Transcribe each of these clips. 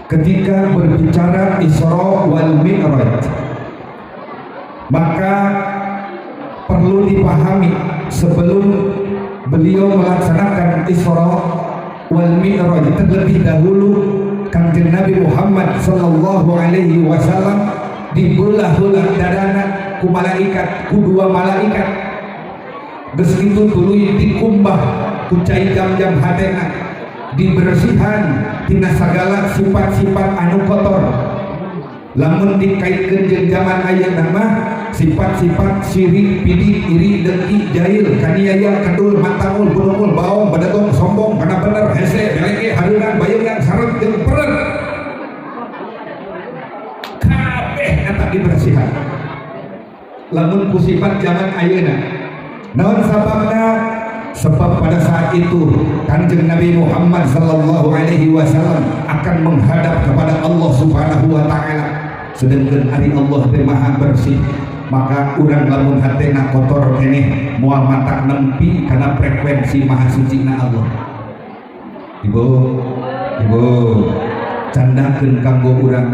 Ketika berbicara Isra wal Mi'raj, maka perlu dipahami sebelum beliau melaksanakan Isra wal Mi'raj, terlebih dahulu Kangjeng Nabi Muhammad sallallahu alaihi wasallam dibelah heula dadana ku malaikat, ku dua malaikat. Geus kitu tuluy dikumbah ku cai jam-jam hatena, dibersihan tina sagala sifat-sifat anu kotor. Lamun dikaitkeun jeung zaman ayeuna mah, sifat-sifat sirik, pidik, iri, dengki, jahil, kaniaya, kedul, mantangul, bunungul, baong, badegong, sombong, kana bener, hese, beleke, hareudang, bayeungan, sareng jeung peret, kabeh eta dibersihan lamun ku sifat zaman ayeuna. Naon sababna? Sebab pada saat itu Kanjeng Nabi Muhammad sallallahu alaihi wasallam akan menghadap kepada Allah Subhanahu wa taala, sedangkan ari Allah teh maha bersih. Maka urang lamun hatena kotor keneh moal matak nempi karena frekuensi maha suci na Allah. Ibu, ibu, candakeun kanggo urang,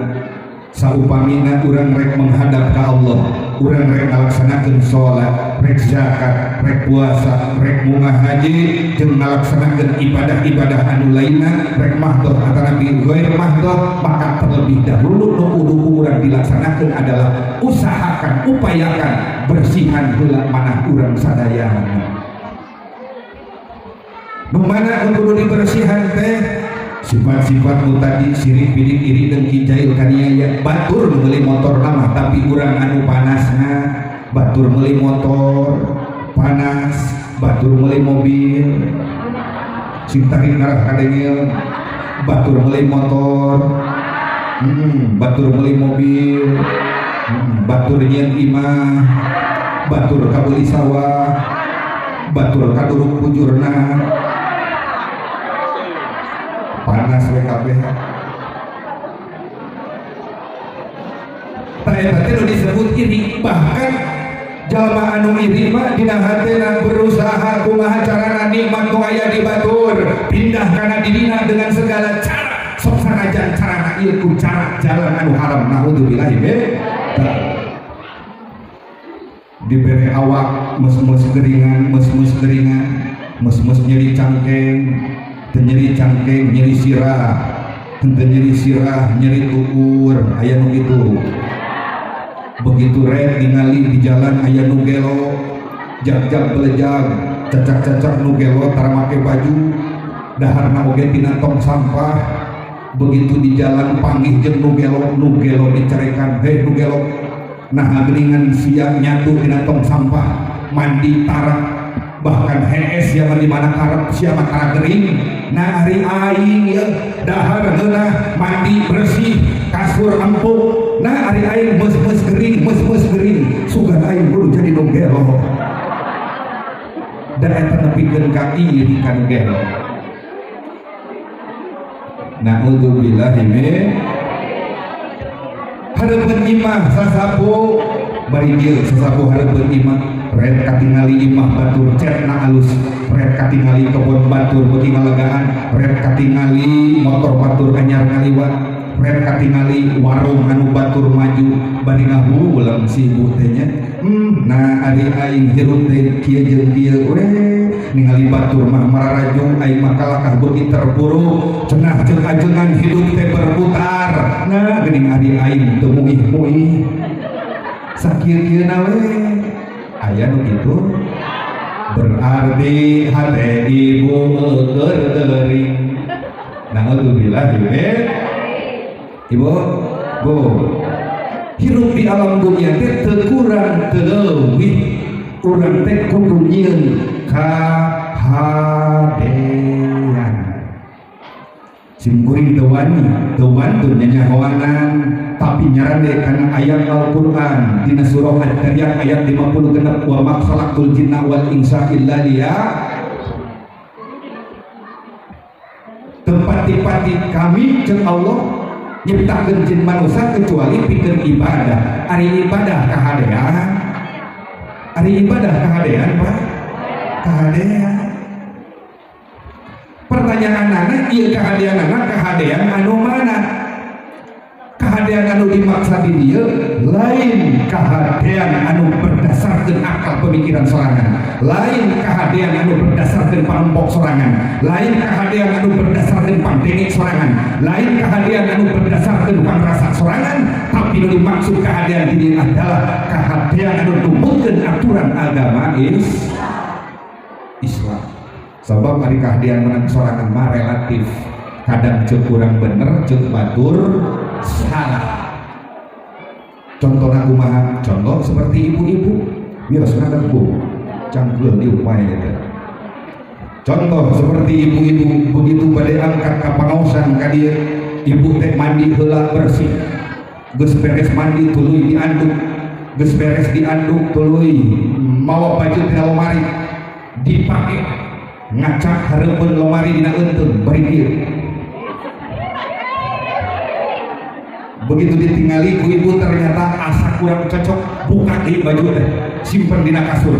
saupamina urang rek menghadap ke Allah, urang rek ngalaksanakeun salat, rek zakat, rek puasa, rek munggah haji, jeung ngalaksanakeun ibadah-ibadah anu lainna, rek mahdoh atanapi ghair mahdoh, maka terlebih dahulu nu kudu ku urang dilaksanakeun adalah usahakan, upayakan bersihan heula manah urang sadayana. Nu mana nu kudu dibersihan teh? Sifat-sifat nu tadi, sirik, pidik, iri, dengki, jahil, kaniaya. Batur meuli motor lama, tapi urang anu panasna. Batur meuli motor panas, batur meuli mobil sing tarik ngarah kadengel. Batur meuli motor, batur meuli mobil, batur nyieun imah, batur kabeuli sawah, batur kaduruk bujurna, panas we kabeh. Tah, eta teh nu disebut iri. Bahkan jalma anu iri mah dina hatena berusaha kumaha carana nikmat nu aya di batur pindah kana dirina dengan segala cara, sok sanajan carana ieu ku cara jalan anu haram, naudzubillahi min. Dibere awak mus-mus geringan, mus-mus geringan, mus-mus nyeri cangkeng, teu nyeri cangkeng nyeri sirah, henteu nyeri sirah nyeri tuur. Aya nu kitu. Begitu rek ningali di jalan aya nu gelo, jag-jag belejag, cacak-cacak, nu gelo tara make baju, daharna oge tina tong sampah. Begitu di jalan panggih jeung nu gelo, nu gelo dicarekan, "Hei, nu gelo, nah geuningan sia nyatu tina tong sampah, mandi tara, bahkan hees sia mah di mana karep, sia mah tara gering. Nah, ari aing ya dahar ngeunah, mandi bersih, kasur empuk. Nah, ari aing meus-meus gering, meus-meus gering, sugan aing kudu jadi nu gelo." Dan eta nepikeun ka iri ka nu gelo, naudzubillahi min. Hareupeun imah sasapu, bari kieu sasapu hareupeun imah, ret katingali imah batur cetna alus, ret katingali kebon batur beuki ngalegaan, ret katingali motor batur anyar ngaliwat, ret katingali warung anu batur maju, bari ngahulang si ibu teh nya, "Nah, ari aing hirup teh kieu jeung kieu we, ningali batur mah mararaju, aing mah kalakah beuki terpuruk. Cenah jeung ajengan hidup teh berputar. Nah, geuning ari aing teu muih-muih, sakieu-kieuna we." Aya nu kitu? Berarti hate ibu keur gering, naudzubillah min. Ibu, bu, hirup di alam dunia teh teu kurang teu leuwih, urang teh kudu nyieun kahadean. Sim kuring teu wani, teu wantun nyanyahoanan, tapi nyarande kana ayat Al-Qur'an dina surah Ad-Dariyat ayat 56, wa ma khalaqtul jinna wal insa illa liya. Teu pati-pati kami, cek Allah, nyiptakeun jin manusia kecuali pikeun ibadah. Ari ibadah kahadean, ari ibadah kahadean, Pak, kahadean. Pertanyaan anak, ieu kahadean anak, kahadean anu mana? Kahadean anu dimaksa di dieu lain kahadean anu berdasarkan akal pemikiran sorangan, lain kahadean anu berdasarkan panempok sorangan, lain kahadean anu berdasarkan pangdenge sorangan, lain kahadean anu berdasarkan pangrasa sorangan, tapi nu dimaksud kahadean di dieu adalah kahadean anu numutkeun aturan agama Islam. Sebab ari kahadean menang sorangan mah relatif, kadang cek kurang bener, cek batur salah. Contohnya kumaha? Contoh seperti ibu-ibu biasa ngadepku cangkeul diupaya gitu. Contoh seperti ibu-ibu begitu bade angkat ka pangaosan ka dieu, ibu teh mandi heula bersih, geus beres mandi tuluy dianduk, geus beres dianduk tuluy mawa baju tina lomari dipake, ngacak hareupeun lomari dina eunteung bari kieu. Begitu ditinggali ku ibu ternyata asa kurang cocok, buka deui baju teh, simpen dina kasur,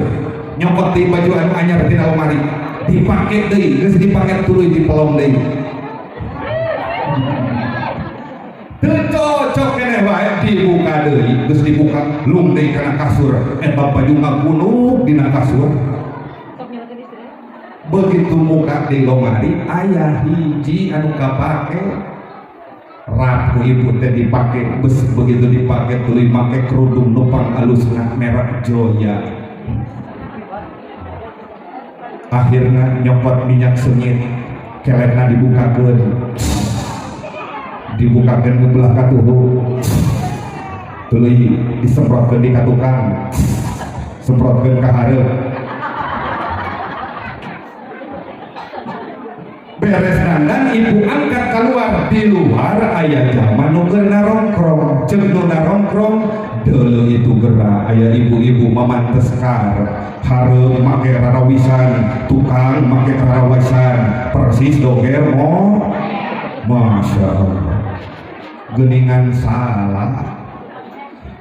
nyokot deui baju anu anyar tina lemari, dipake deui, geus dipake tuluy dipelong deui. Teu cocok keneh wae dibuka deui, geus dibuka lung deui kana kasur, eta baju ngagunuk dina kasur. Begitu muka di lemari aya hiji anu kapake, rapu ibu teh dipake, begitu dipake tuluy make kerudung nupang alusna merek Joya. Akhirnya nyokot minyak sengit, keletna dibukakeun, dibukakeun ke belah katuhu, tuluy disemprotkeun di katukang, semprotkeun ka hareup. Beres dandan ibu angkat keluar, di luar aya zaman nu keur narongkrong, ceuk nu narongkrong deuleu itu gerak aya ibu-ibu mamanteskar, hareup make rarawisan, tukang make rarawisan, persis doger mo, Masya Allah, geuningan salah.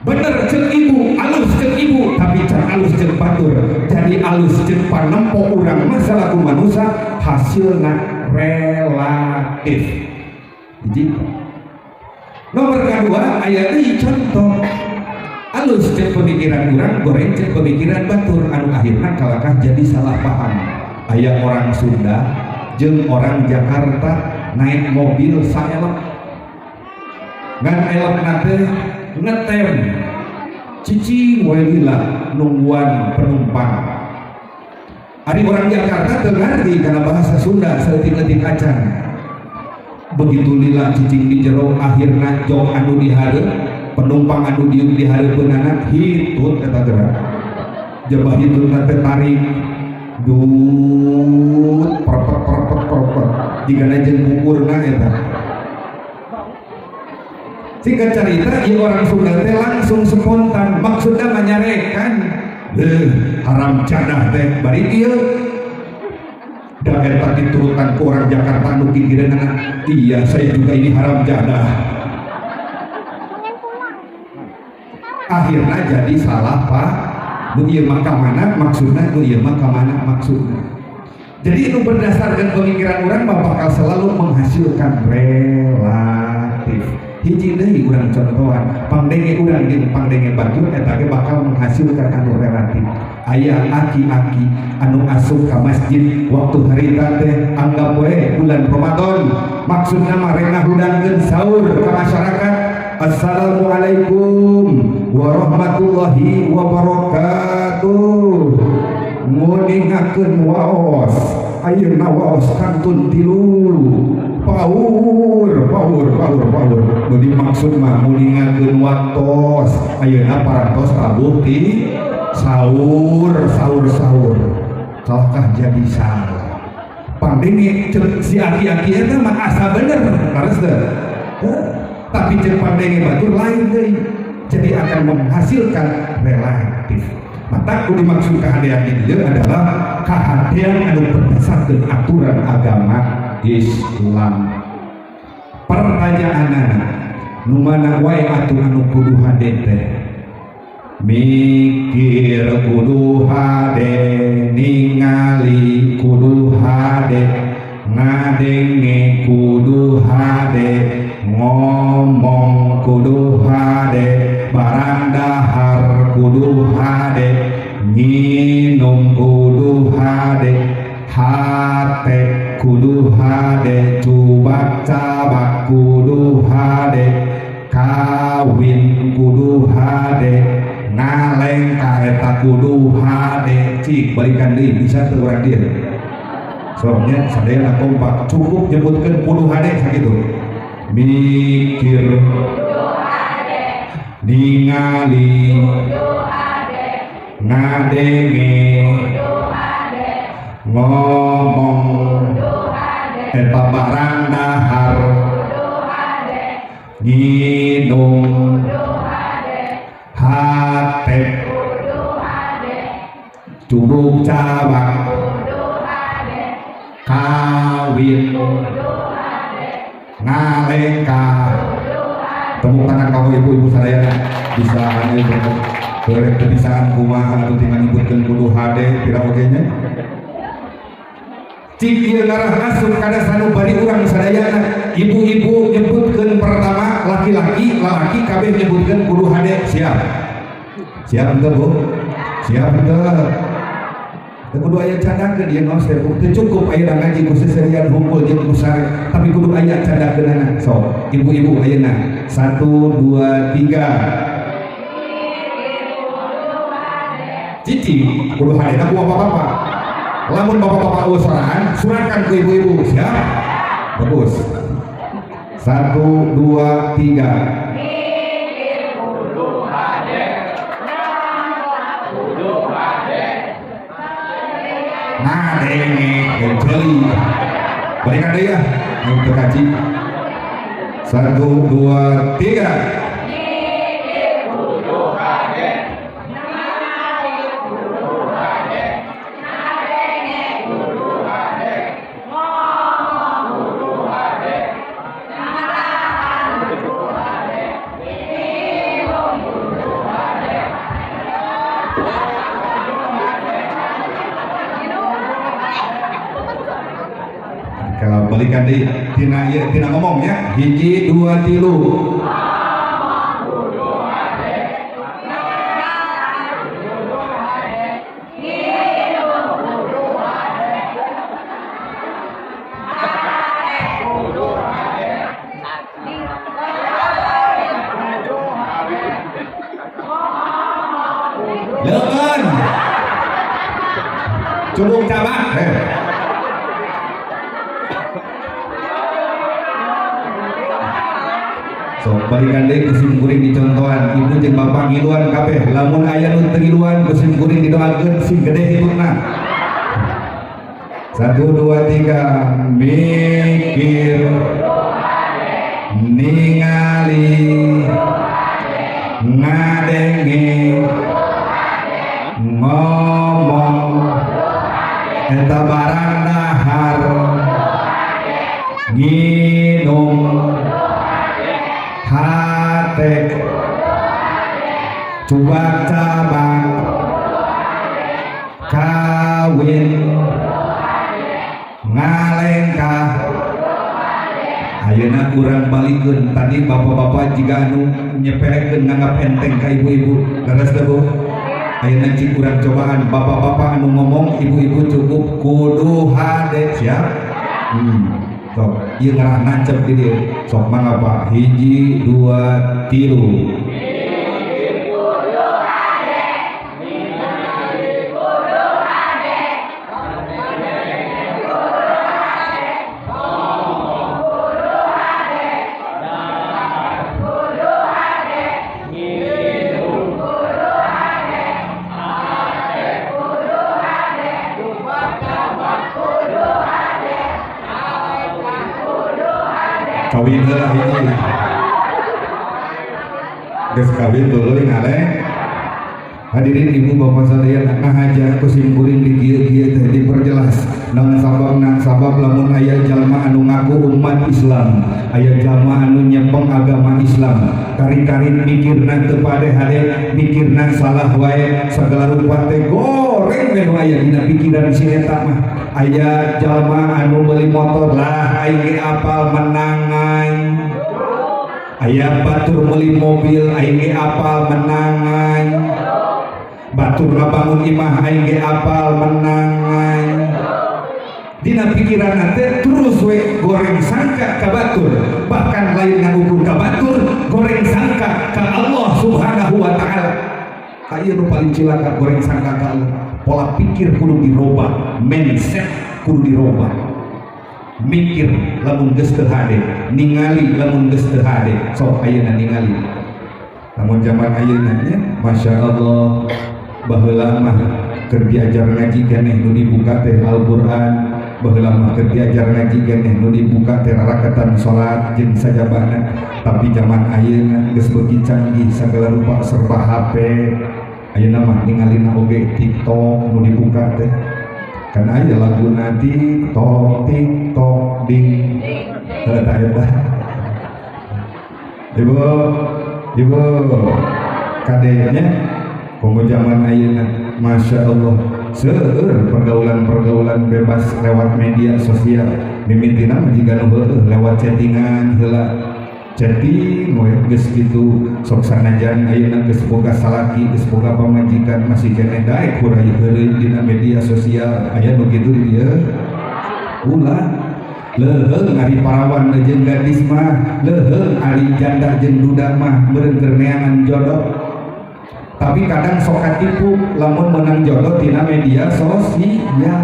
Bener ceuk ibu, alus ceuk ibu, tapi can alus ceuk batur. Jadi alus ceuk panempo urang masalah ku manusia hasilna relatif. Hiji. Nomor kedua aya deui contoh alus ceuk pemikiran urang, goreng ceuk pemikiran batur, anu akhirna kalakah jadi salah paham. Aya orang Sunda jeung orang Jakarta naik mobil saelek, ngan elek teh ngetem cicing we lila nungguan penumpang. Ari orang Jakarta teu ngarti kana bahasa Sunda saeutik-eutik acan. Begitu lila cicing di jero, akhirna jok anu di hareup, penumpang anu dieu di hareupeunana hitut eta gerak. Jabah hitutna teh tarik dut perpet perpet perpet jigana jeung bukurna eta. Singkat cerita, ieu orang Sunda teh langsung spontan, maksudna manyarekan, haram jadah teh bari ieu da eta diturutan ku orang Jakarta nu gigireunana, iya saya juga ini haram jadah. Akhirnya jadi salah pak, nu ieu mah ka mana maksudna, nu ieu mah ka mana maksudna. Jadi itu berdasarkan pemikiran orang mah bakal selalu menghasilkan relatif. Hiji deui urang contohan, pangdenge urang jeung pangdenge batur eta ge bakal menghasilkan anu relatif. Aya aki-aki anu asup ka masjid waktu harita teh anggap we bulan Ramadan, maksudna mah rek ngahudangkeun sahur ka masyarakat. Assalamualaikum warahmatullahi wabarakatuh. Nguningakeun waos, ayeuna waos kantun tilu. Paur, paur, paur, paur. Nu dimaksud mah nguningakeun waktos, ayeuna parantos tabuh ti sahur, sahur, sahur. Kalahkah jadi salah. Pangdenge ceuk si aki-aki eta mah asa bener, harus teu? Tapi ceuk pangdenge batur lain deui. Jadi akan menghasilkan relatif. Maka ku dimaksud kehadean di dieu adalah kehadean anu berdasarkan aturan agama Islam. Pertanyaanana, nu mana wae atuh anu kudu hade teh? Mikir kudu hade, ningali kudu hade, ngadenge kudu hade, ngomong kudu Barang dahar kudu hade, nginum kudu hade, hate kudu hade, cubak cabak kudu hade, kawin kudu hade, ngalengkah eta kudu hade. Cik balikan deui, bisa teu urang dieu? Soalnya sadayana kompak, cukup nyebutkeun kudu hade sakitu. Mikir, ningali, ngadenge, ngomong, eta barang dahar, nginum, hate, cubuk cabak, kawin, ngalengkah. Tepuk tangan kamu ibu-ibu sadayana bisa anu goreng kebisaan kumaha atuh tinggal nyebutkeun kudu hade pira oge nya. Cik ieu ngarah asup kana sanubari urang sadayana. Ibu-ibu nyebutkeun pertama, laki-laki, lalaki kabeh nyebutkeun kudu hade. Siap? Siap henteu, Bu? Siap henteu? Teu kudu aya candakeun ieu naos teh, teu cukup ayeuna ngaji ku seserian hungkul jeung ku sare, tapi kudu aya candakeunana. Sok, ibu-ibu ayeuna 1 2 3. Cici kudu hadena ku bapak-bapak. Lamun bapak-bapak eueuh sorangan, surahkan ke ibu-ibu. Siap? Bagus. 1 2 3. Kudu hade, kudu hade. Ngadenge jeung ceuli. Balikan deui ya. Nu teu kaji. 1 2 3. Kudu hade, kudu hade, kudu hade, kudu hade, kudu hade, kudu hade. Kalau balikan deui tina ieu, tina ngomong ya. 1 2 3. Kudu hade, kudu hade, kudu hade, kudu hade, kudu hade. Leukeun. Cubuk cabak. Heh. Sok balikan deui ku sim kuring dicontohan, ibu jeung bapak ngiluan kabeh. Lamun aya nu teu ngiluan, ku sim kuring didoakeun sing gede hitungna. 1 2 3. Mikir, ningali, ngadenge, ngomong, eta barang dahar, nginum, hate, cubak cabak, kawin, ngalengkah. Ayeuna urang balikeun tadi bapak-bapak jika anu nyepelekeun nganggap enteng ka ibu-ibu, leres teu, Bu? Ayeuna cik urang cobaan bapak-bapak anu ngomong, ibu-ibu cukup kudu hade. Siap? Sok ieu ngarah nancep di dieu. Sok mangga, Pak. 1 2 3. Kudu hade, kudu hade, kudu hade, kudu hade, kudu hade, kudu hade, kudu hade, kudu hade, kudu hade. Kawin heula hiji. Geus kawin tuluy ngaleng. Hadirin ibu bapak sadaya, ngahaja ku sim kuring di kieu-kieu teh diperjelas naon sababna. Sabab lamun aya jalma anu ngaku umat Islam, aya jalma anu nyepeng agama Islam, kari-kari mikirna teu pade-hade, mikirna salah wae, segala rupa teh goreng we nu aya dina pikiran si eta mah. Aya jalma anu meuli motor lah, aing ge apal menangan. Aya batur meuli mobil, aing ge apal menangan. Batur ngabangun imah, aing ge apal menangan. Dina pikiran teh terus we goreng sangka ka batur, bahkan lain ngan ukur ka batur, goreng sangka ka Allah Subhanahu wa Ta'ala. Ieu nu paling cilaka, goreng sangka ka Allah. Pola pikir kudu dirobah, mindset kudu dirobah. Mikir lamun geus teu hade, ningali lamun geus teu hade. Sok ayeuna ningali lamun zaman ayeuna nya, Masya Allah. Baheula mah keur diajar ngaji keneh nu dibuka teh Al-Qur'an. Baheula mah keur diajar ngaji keneh nu dibuka teh raraketan salat jeung sajabana. Tapi zaman ayeuna geus beuki canggih, sagala rupa serba HP. Ayeuna mah ningalina oge TikTok nu dibuka teh. Kan aya laguna, TikTok TikTok ding. Eta eta, Ibu, Ibu, kadenya komo zaman ayeuna, Masya Allah, seueur pergaulan-pergaulan bebas lewat media sosial. Mimitina mah jiga nu heueuh lewat chattingan heula, chatting we. Geus kitu, sok sanajan ayeuna geus boga salaki, geus boga pamajikan, masih keneh daek huray heureuy dina media sosial. Aya nu kitu di dieu? Ulah leuheung ari parawan jeung gadis mah, leuheung ari janda jeung duda mah, meureun keur neangan jodoh. Tapi kadang sok katipu lamun menang jodoh tina media sosial.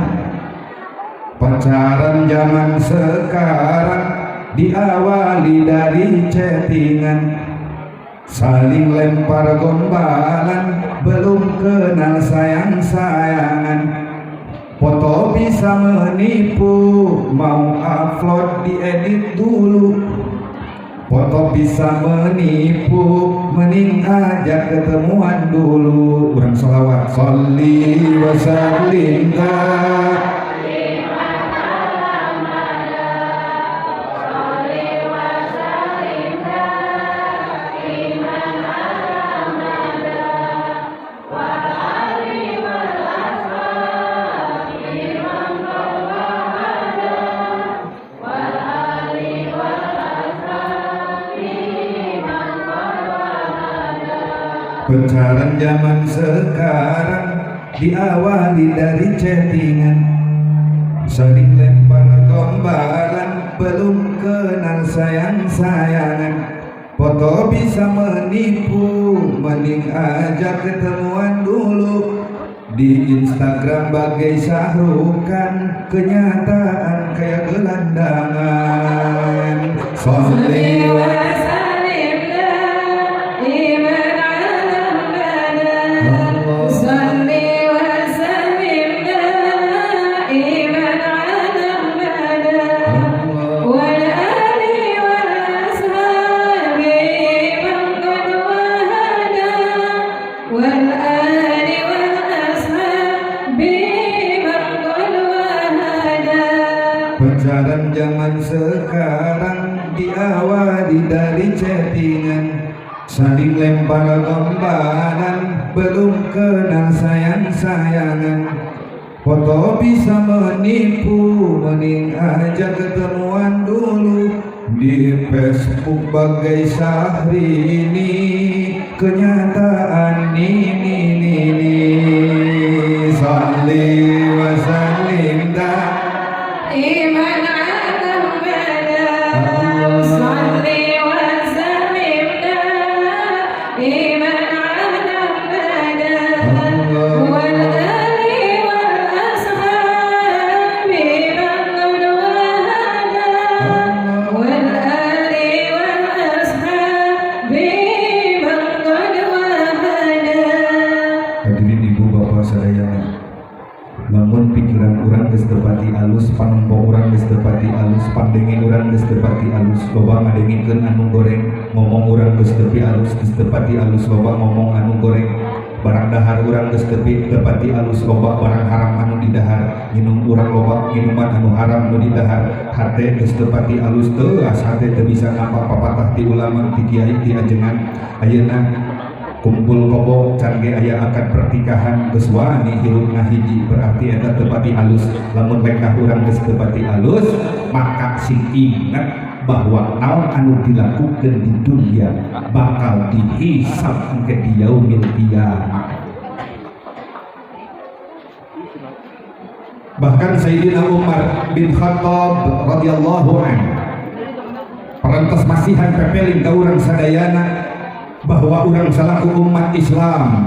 Pacaran zaman sekarang diawali dari chattingan, saling lempar gombalan, belum kenal sayang-sayangan. Foto bisa menipu, mau upload diedit dulu. Foto bisa menipu, mending ajak ketemuan dulu. Urang sholawat, sholli wa sallim. Pacaran zaman sekarang diawali dari chattingan, saling lempar gombalan, belum kenal sayang-sayangan. Foto bisa menipu, mending ajak ketemuan dulu. Di Instagram bagai Shahrukan, kenyataan kayak gelandangan. Sholli wa وسلم دائما على Allah. صل وسلم دائما على والآل والأصحاب من قد وهدى، والآل والأصحاب من قد وهدى. Pacaran zaman sekarang diawali dari chattingan, saling lempar gombalan, belum kenal sayang-sayangan. Foto bisa menipu, mending ajak ketemuan dulu. Di Facebook bagai Syahrini, kenyataan ini ini. Salli wa sallim دائما على صل وسلم دائما على والآل والأصحاب من قد وهدى، والآل والأصحاب من قد وهدى. Hadirin, Ibu, Bapak sadayana, lamun pikiran urang geus teu pati alus, panempo urang geus teu pati alus, pandenge urang geus teu pati alus, loba ngadengikeun anu goreng, ngomong urang geus teu alus, geus teu pati alus, loba ngomong anu goreng, barang dahar urang geus teu pati alus, loba barang haram anu didahar, nginum urang loba minuman anu haram nu didahar, hate geus teu pati alus, teuas hate teu bisa nampa papatah ti ulama, ti kiai, ti ajengan. Ayeuna kumpul kobo can ge aya akad pernikahan geus wani hirup ngahiji, berarti eta teu pati alus. Lamun lengkah urang geus teu pati alus, maka sing inget Bahwa naon anu dilakukan di dunia bakal dihisab engke di yaumil kiamah. Bahkan Sayyidina Umar bin Khattab radhiyallahu anhu parantos masihan pepeling ka urang sadayana bahwa urang salaku umat Islam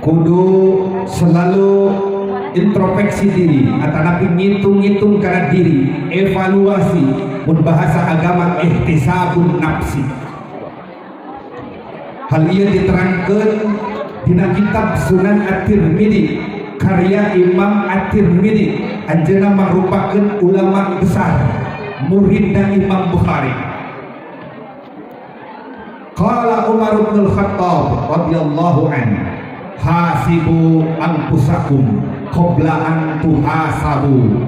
kudu selalu introspeksi diri atanapi ngitung-ngitung kana diri, evaluasi, mun bahasa agama ihtisabun nafsi. Hal ieu diterangkeun dina kitab Sunan At-Tirmidzi karya Imam At-Tirmidzi. Anjeunna mangrupakeun ulama besar, muridna Imam Bukhari. Qala Umar bin Khattab radhiyallahu anhu, hasibu anfusakum qabla an tuhasabu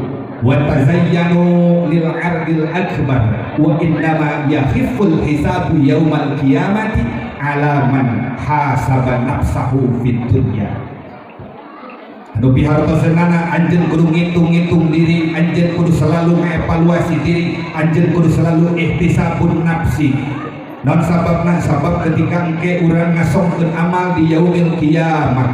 wa tazayyanu lil ardil akbar wa innama yakhifful hisabu yaumal qiyamati ala man hasaba nafsahu fid dunya. Anu pihartoseunana, anjeun kudu ngitung-ngitung diri, anjeun kudu selalu mengevaluasi diri, anjeun kudu selalu ihtisabun nafsi. Non sababna? Sabab ketika engke urang ngasongkeun amal di yaumil kiamat,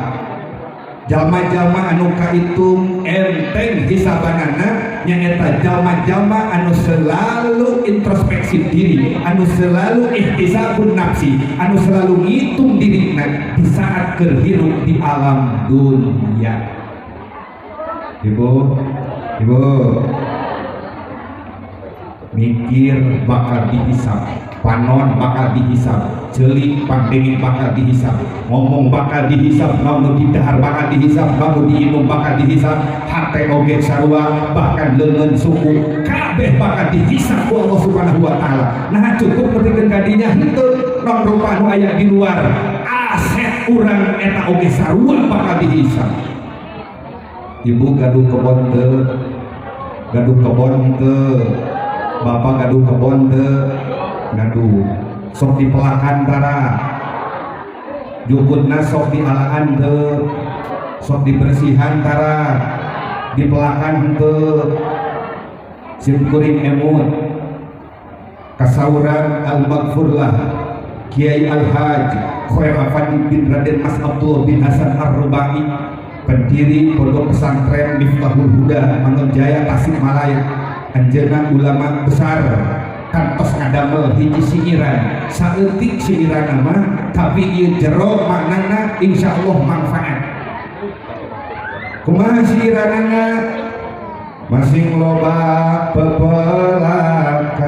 jalma-jalma anu kahitung enteng hisabanana nyaeta jalma-jalma anu selalu introspeksi diri, anu selalu ihtisabun nafsi, anu selalu ngitung diri di saat keur hirup di alam dunia. Ibu, ibu, mikir bakal dihisab, panon bakal dihisab, ceuli pangdengin bakal dihisab, ngomong bakal dihisab, naon didahar bakal dihisab, naon diinum bakal dihisab, hate oge sarua, bahkan leungeun suku kabeh bakal dihisab ku Allah Subhanahu wa taala. Nah, cukup nepikeun ka dinya henteu, non rupa anu aya di luar aset urang eta oge sarua bakal dihisab. Ibu gaduh kebon teu? Gaduh kebon teu? Bapak gaduh kebon teu? Gaduh. Sok dipelakan tara? Jukutna sok dialaan teu? Sok dibersihan tara? Dipelakan teu? Sim kuring emut kasauran al-maghfurlah Kiai Al-Haj Khair Afandi bin Raden Mas Abdullah bin Hasan Ar-Rubai, pendiri Pondok Pesantren Miftahul Huda Manonjaya, Tasikmalaya. Anjeunna ulama besar, kantos ngadamel hiji sinyiran, saeutik sinyiran mah, tapi ieu jero maknana, insyaallah manfaat. Kumaha sinyiranana? Masing loba pepelakan,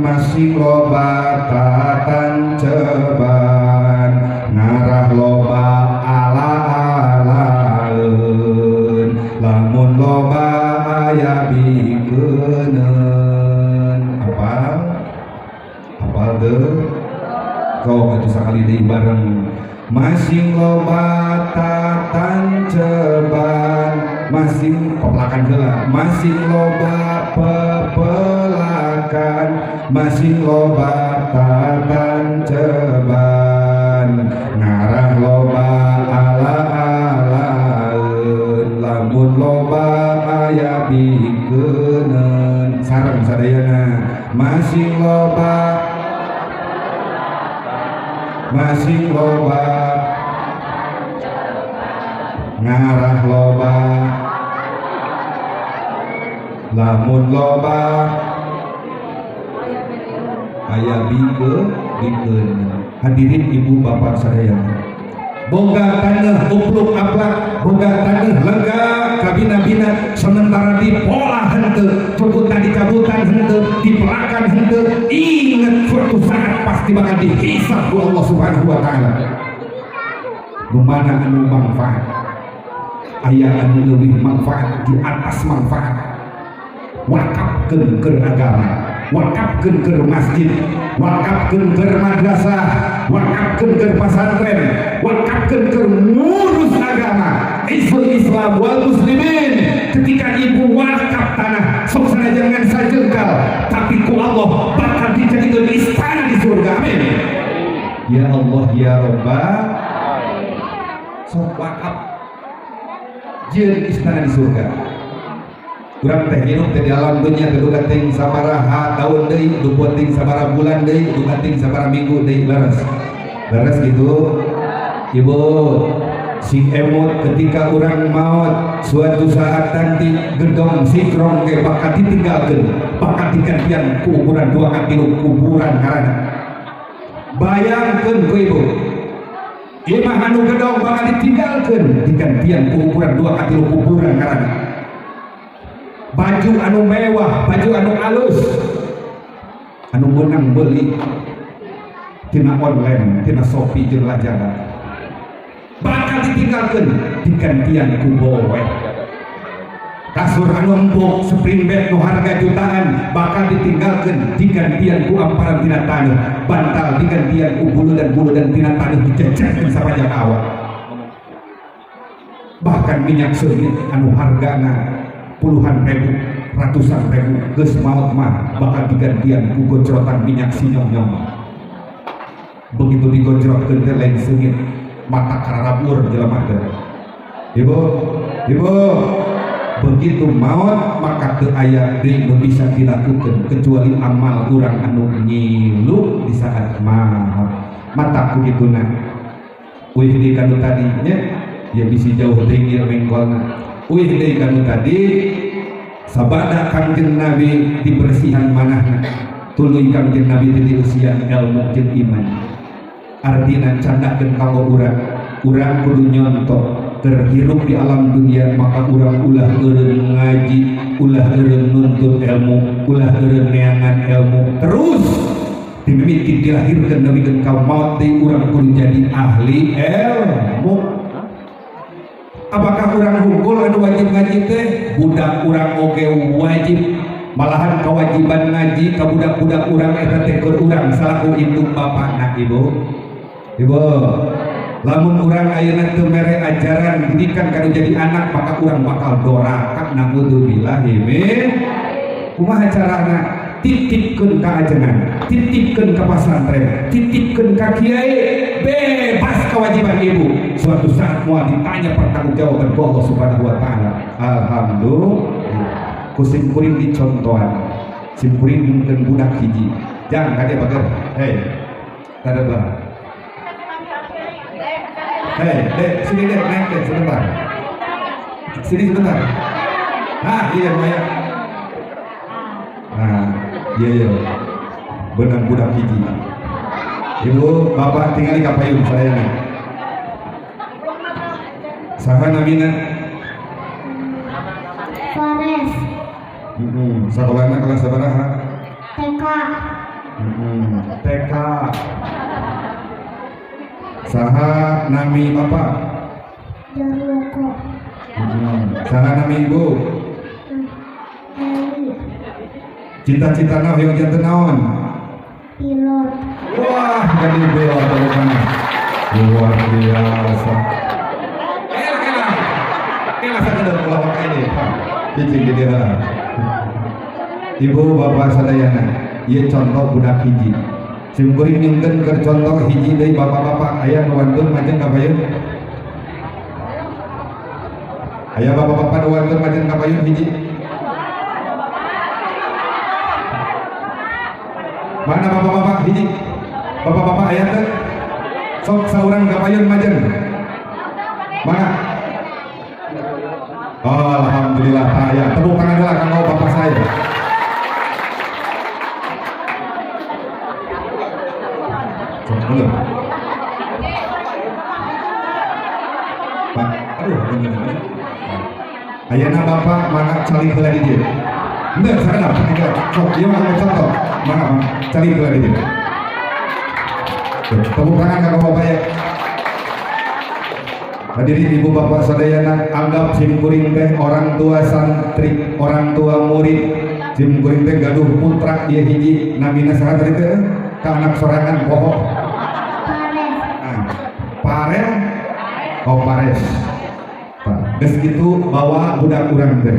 masing loba tatanceban, ngarah loba ala-alaeun, lamun loba aya bikeuneun. Apal? Apal teu? Kau atuh sakali deui bareng. Masing loba tatanceban, masing pepelakan heula, masing loba pepelakan, masing loba tatanceban, ngarah loba ala-alaeun, lamun loba aya bikeuneun. Sareng sadayana. Masing loba, masing loba, ngarah loba, lamun loba aya bikeun. Hadirin ibu bapak sadayana, boga tanah upluk aplak, boga tanah lega kabina-bina, sementara di pola henteu, cukutan dicabutan henteu, dipelakan henteu. Ingat, suatu saat pasti bakal dihisab ku Allah Subhanahu wa taala. Nu mana anu manfaat? Aya anu leuwih manfaat di atas manfaat. Wakafkeun keur agama, wakafkeun keur masjid, wakafkeun keur madrasah, wakafkeun keur pasantren, wakafkeun keur ngurus agama, izul Islam wal muslimin. Ketika ibu wakaf tanah, sok sanajan ngan sajengkal, tapi ku Allah bakal dijadikan istana di surga. Amin ya Allah ya Rabbal. Sok wakaf, jieun istana di surga. Urang teh hirup teh di alam dunya teh duka teuing sabaraha taun deui, duka teuing sabaraha bulan deui, duka teuing sabaraha minggu deui, leres. Leres gitu. Ibu sing emot ketika urang maut suatu saat nanti gedong sikrong ge bakal ditinggalkeun, bakal digantian ku ukuran 2 ka 3 kuburan ngaranna. Bayangkeun ku ibu, imah anu gedong bakal ditinggalkeun digantian ku ukuran 2 ka 3 kuburan ngaranna. Baju anu mewah, baju anu alus, anu meunang beuli tina online, tina Shopee jeung Lazada, bakal ditinggalkeun digantian ku bowe. Kasur anu empuk, spring bed nu harga jutaan bakal ditinggalkeun digantian ku amparan tina taneuh, bantal digantian ku buludan-buludan tina taneuh dijejerkeun sapanjang awak. Bahkan minyak seungit anu hargana puluhan ribu, ratusan ribu, geus maot mah bakal digantian ku gojrotan minyak sinyong-nyong. Begitu digojrotkeun teh lain seungit, mata kararabur jelema teh. Ibu, ibu, begitu maot maka teu aya deui nu bisa dilakukeun kecuali amal urang anu ngilu di saat maot. Mata ku kituna. Uih deui kanu tadi nya, ya bisi jauh teuing ieu mengkolna. Uih deui kanu tadi sabada Kangjeng Nabi dibersihan manahna, tuluy Kangjeng Nabi teh diusian ilmu jeung iman. Artina candakeun kanggo urang, urang kudu nyontoh terhirup di alam dunia, maka urang ulah eureun ngaji, ulah eureun nuntut ilmu, ulah eureun neangan ilmu. Terus dimimiti dilahirkeun nepikeun ka maut deui urang kudu jadi ahli ilmu. Apakah urang hungkul anu wajib ngaji teh? Budak urang oge wajib. Malahan kewajiban ngaji ka budak-budak urang eta teh keur urang salaku indung bapakna. Ibu, ibu, lamun urang ayeuna teu mere ajaran didikan kanu jadi anak, maka urang bakal doraka, naudzubillahi min. Kumaha carana? Titipkeun ka ajengan, titipkeun ka pasantren, titipkeun ka kiai, bebas kewajiban ibu. Suatu saat moal ditanya pertanggungjawaban ku Allah Subhanahu wa taala. Alhamdulillah. Ku sim kuring dicontohan. Sim kuring nyungkeun budak hiji. Jang kade bager. Hei. Tadablah. Hei, dek, sini dek, naik dek sebentar. Sini sebentar. Ah, iya lumayan. Nah, iya iya. Benang budak hiji. Ibu, bapak tinggal di kapayun saya nih. Saha namina? Fares. Sekolahna kelas sabaraha? TK. TK. Saha nami bapak? Jarwoko. Saha nami ibu? Eli. Cita-citana hoyong janten naon? Pilot. Wah, jadi pilot pokoknya. Luar biasa. Elah, elah. Elah sakedap ulah ini. Cicing di dia. Ibu bapak sadayana, ieu contoh budak hiji. Sim kuring nyungkeun keur contoh hiji deui bapak-bapak aya nu wantun majeng ka payun. Aya bapak-bapak nu wantun majeng ka payun hiji. Mana bapak-bapak hiji? Bapak-bapak aya teu? Sok saurang ka payun majeng. Mana? Oh, alhamdulillah aya. Tepuk tangan heula kanggo bapak saya. Sok dulu. Pak, aduh, ini. Ayeuna bapak mana calik heula di dieu? Henteu, sakedap, sakedap. Sok, ieu mah contoh. Mana, mana? Calik heula di dieu. Tepuk tangan kanggo bapak ya. Hadirin ibu bapak sadayana, anggap sim kuring teh orang tua santri, orang tua murid. Sim kuring teh gaduh putra ieu hiji, namina saha tadi teh? Ka anak sorangan poho. Pares. Nah, Parel? Oh, Pares. Geus kitu bawa budak urang teh.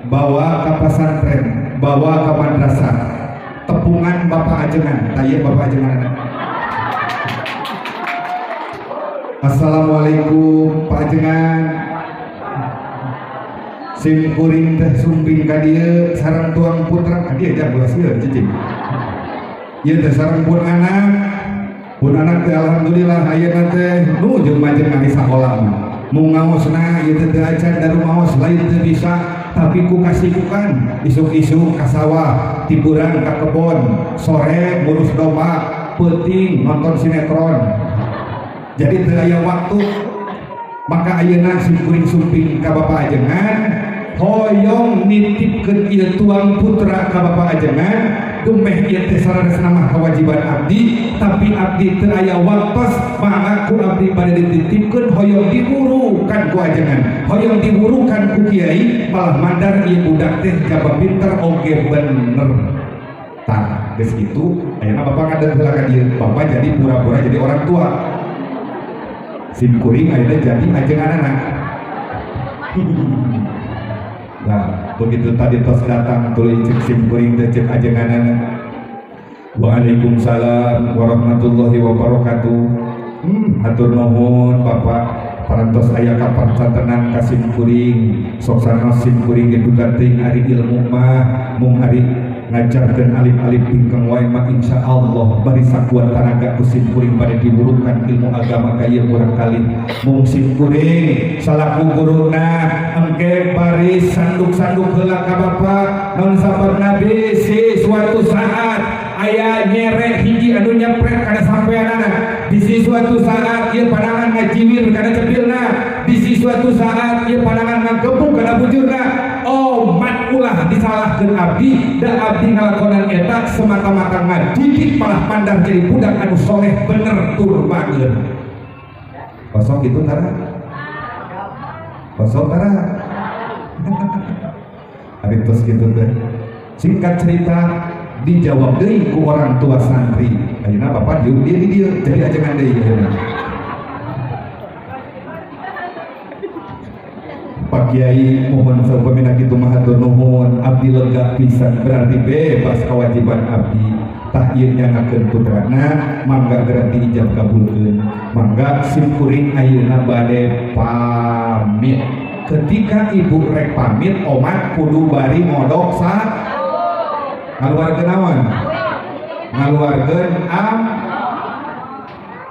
Bawa ka pasantren, bawa ka madrasah. Tepungan bapak ajengan, tah ieu bapak ajengan anak. Assalamualaikum Pak Ajengan. Sim kuring teh sumping ka dieu sareng tuang putra ka dieu jang ulah sieun cicing. Ieu teh sareng pun anak teh alhamdulillah ayeuna teh nuju majeng ari sakola mah. Mung ngaosna ieu teh teu acan darumaos lain teu bisa tapi ku kasibukan isuk-isuk ka sawah, tiburan ka kebon, sore ngurus domba, peuting nonton sinetron. Jadi teu aya waktu maka ayeuna sim kuring sumping ka Bapak ajengan hoyong nitipkeun ieu tuang putra ka Bapak ajengan dumeh ieu teh sararesna mah kewajiban abdi tapi abdi teu aya waktos maka ku abdi bade dititipkeun hoyong diwurukan ku ajengan hoyong diwurukan ku kiai malah mandar ieu budak teh jaba pinter oge bener. Tah geus kitu ayeuna Bapak ngadeg heula ka dieu Bapak jadi pura-pura jadi orang tua sim kuring ayeuna jadi ajenganana. Nah, begitu tadi tos datang tuluy cek sim kuring teh cek ajenganana. Waalaikumsalam warahmatullahi wabarakatuh. Hatur nuhun Bapak parantos aya kapercantenan ka sim kuring. Sok sanos sim kuring ge duka teuing ari ilmu mah mung ari ngajarkeun alif-alif bingkeng wae mah insyaallah bari sakuat tanaga ku sim kuring bade diwurukan ilmu agama ka ieu murang kali. Mung sim kuring salaku guruna engke bari sanduk-sanduk heula ka Bapak naon sababna bisi suatu saat aya nyere hiji anu nyepret kana sampeanana bisi suatu saat ieu panangan ngajiwir kana cepilna bisi suatu saat ieu panangan ngagebuk kana bujurna. Omat ulah disalahkeun abdi da abdi ngalakonan eta semata-mata ngadidik malah mandar jadi budak anu soleh bener tur bager. Kosong gitu tara? Kosong tara? Ari tos kitu teh. Singkat cerita dijawab deui ku orang tua santri. Ayeuna bapak dieu di dieu jadi ajengan deui ayeuna. Pak Kiai mohon saupamina kitu mah hatur nuhun abdi lega pisan berarti bebas kewajiban abdi tah ieu nyangakeun putrana mangga geura diijab kabulkeun mangga sim kuring ayeuna bade pamit. Ketika ibu rek pamit omat kudu bari ngodok sa ngaluarkeun naon ngaluarkeun am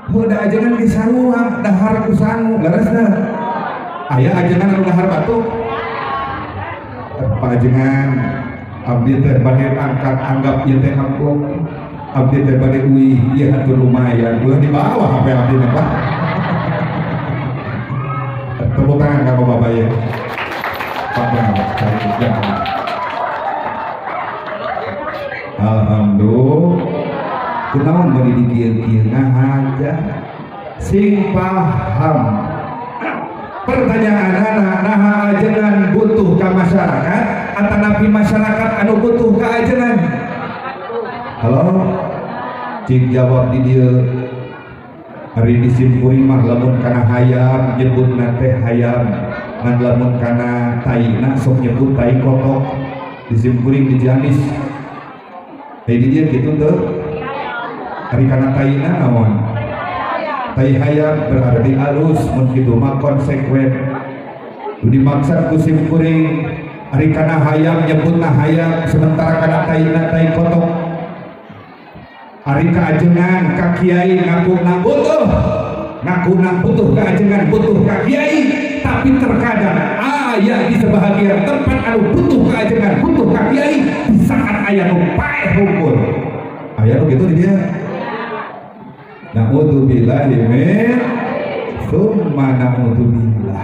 heuh da ajengan ge sarua dahar ku sangu leresna aya ajengan anu dahar batuk. Pak ajengan abdi teh bade angkat anggap ieu teh amplop abdi teh bade uih ieu hatur lumayan ulah dibawa HP abdi mah Pak. Tepuk tangan ka Bapak ya. Pak Bang. Alhamdulillah. Kunaon bade dikieu-kieu ngahaja sing paham. Pertanyaan anak naha ajengan butuh ka masyarakat atanapi masyarakat anu butuh ka ajengan? Halo, cing jawab di dieu. Ari di sim kuring mah lamun kana hayam nyebutna teh hayam, ngan lamun kana taina sok nyebut tai kotok. Di sim kuring di Ciamis. Di dieu kitu teu? Ari kana taina naon? Tai hayam berarti alus mun kitu mah konsekuen. Nu dimaksud ku sim kuring ari kana hayam nyebutna hayam sementara kana taina tai kotok. Ari ka ajengan ka kiai ngakuna butuh, ngakuna butuh ka ajengan butuh ka kiai, tapi terkadang aya di sebahagian tempat anu butuh ka ajengan butuh ka kiai di saat aya nu paeh hungkul. Aya nu kitu di dieu. Na'udzubillahi min tsumma na'udzubillah.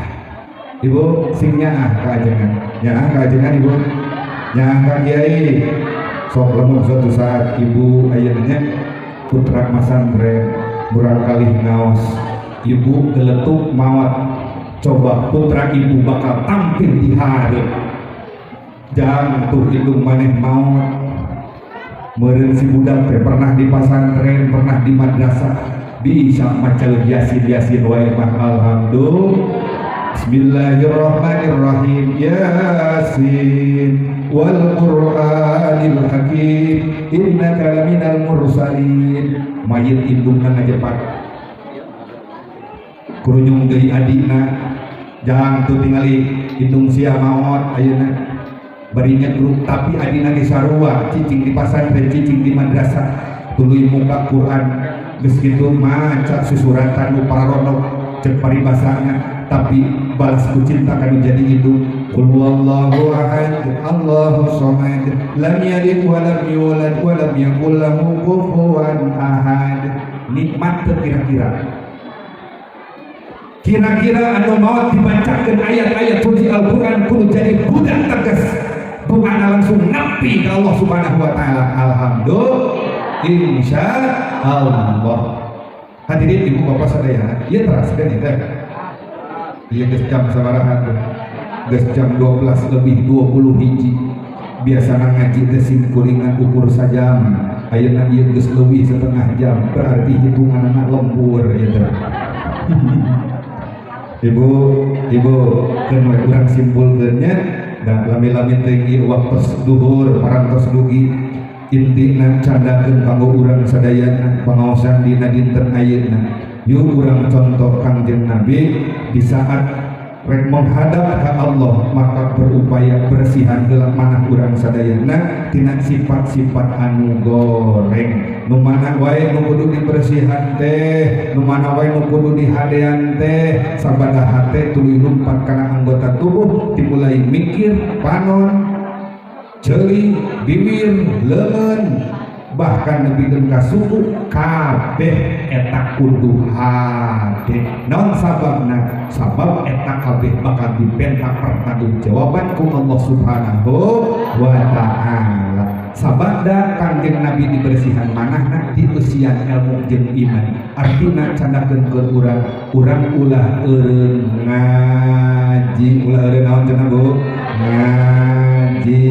Ibu sing nyaah ka ajengan, nyaah ka ajengan ibu, nyaah ka kiai. Sok lamun suatu saat ibu ayeuna putra masantren murang kalih ngaos, ibu geletuk mawat, coba putra ibu bakal tampil di hareup. Jang tuh indung maneh maot. Meureun si budak teh pernah di pasantren, pernah di madrasah, bisa maca yasin yasin wae mah alhamdulillah. Bismillahirrahmanirrahim. Yasin wal Qur'anil Hakim innaka laminal mursalin. Mayit indungna ngajepat. Kurunyung deui adina. Jangan tuh tingali indung sia maot ayeuna bari nyegruk tapi adina ge sarua cicing di pasantren cicing di madrasah tuluy muka Quran geus kitu maca susuratan nu pararonok ceuk paribasana tapi balas ku cinta kanu jadi indung. Qul huwallahu ahad Allahu samad lam yalid wa lam yulad wa lam yakul lahu kufuwan ahad. Nikmat teu kira-kira? Kira-kira anu maot dibacakeun ayat-ayat suci Al-Qur'an kudu jadi budak tegas bukan langsung napi ke Allah Subhanahu wa taala. Alhamdulillah, insya Allah. Hadirin ibu bapak sadayana, ieu teraskeun ieu teh. Ieu geus jam sabaraha tuh? Geus jam 12 lebih 20 hiji. Biasana ngaji teh sim kuringan ukur sajam. Ayeuna ieu geus leuwih setengah jam, berarti hitunganna lembur ieu teh. Ibu, ibu, keun we urang simpulkeun nya, da lami-lami teh ieu waktos duhur parantos dugi. Intina candakeun kanggo urang sadayana pangaosan dina dinten ayeuna. Yuk urang contoh Kangjeng Nabi di saat rek menghadap ka Allah maka berupaya bersihan heula manah urang sadayana tina sifat-sifat anu goreng. Nu mana wae nu kudu dibersihan teh, nu mana wae nu kudu dihadean teh, sabada hate tuluy lumpat kana anggota tubuh dimulai mikir, panon, ceuli, bibir, leungeun, bahkan nepikeun ka suku kabeh eta kudu hade. Naon sababna? Sabab eta kabeh bakal dipenta pertanggungjawaban ku Allah Subhanahu wa taala. Sabada Kangjeng Nabi dibersihan manahna dieusian ilmu jeung iman. Artina candakeun keur urang, urang ulah eureun ngaji, ulah eureun naon cenah Bu? Ngaji.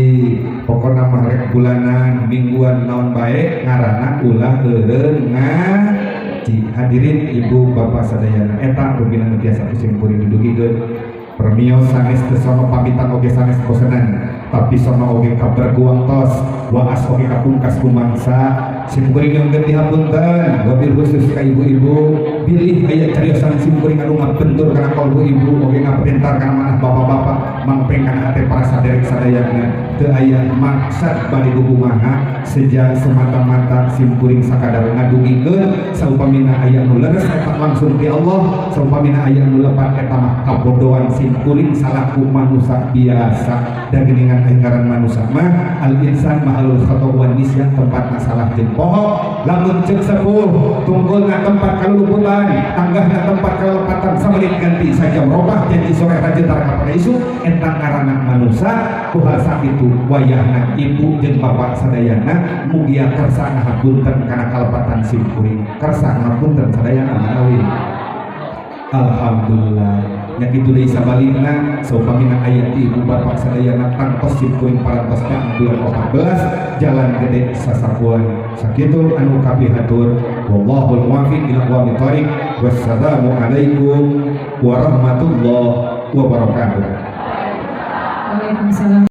Pokona mah rek bulanan, mingguan naon bae ngaranna ulah eureun ngaji. Hadirin ibu bapak sadayana eta rupina nu tiasa ku sim kuring didugikeun. Permios sanes teu sono pamitan oge sanes bosenan, tapi sono oge kaberguang tos, waas oge kapungkas kumangsa. Sim kuring nyungkeun dihapunten, wabil khusus ka ibu-ibu, bilih aya cariosan sim kuring anu ngabentur kana kalbu ibu oge ngabentar kana manah bapak-bapak, mangpeng kana hate para saderek sadayana. Teu aya maksad bade kumaha seja semata-mata sim kuring sakadar ngadugikeun saupamina aya nu leres eta langsung ti Allah, saupamina aya nu lepat eta mah kabodohan sim kuring salaku manusia biasa. Dan geningan aing ngaran manusia mah al insan mahalul khata wan nisyan, tempat masalah jeung poho. Lamun ceuk sepuh tunggulna tempat kaluluputan, tanggahna tempat kalepatan, samenit ganti sajam robah janji sore raja tara kapada isuk eta ngaranna manusia. Ku hal sakitu wayahna ibu jeung bapak sadayana mugia kersa ngahapunten kana kalepatan sim kuring, kersa ngahapunten sadayana manawi. Alhamdulillah. Nya kitu deui sabalikna saupamina aya ti ibu bapak sadayana tangtos sim kuring parantos ka bulan 14 jalan gede sasapuan. Sakitu anu kapihatur, wallahul muwaffiq ila aqwamit thoriq. Wassalamu alaikum warahmatullahi wabarakatuh. Waalaikumsalam.